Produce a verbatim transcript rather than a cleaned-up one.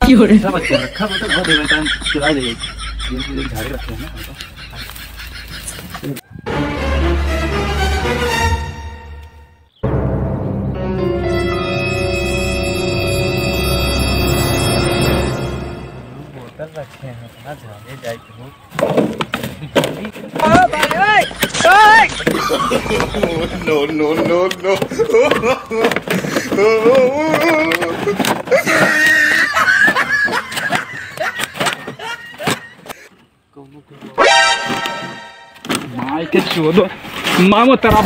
क्यों रे? सब अच्छा रखा, मतलब, बहुत देर में टाइम चला जाएगा। ये चीजें झाड़े रखे हैं ना, हम तो। बोतल रखे हैं, इतना झाड़े जाए के हो। No, no, no, no। माई के चोदो, मामो तेरा।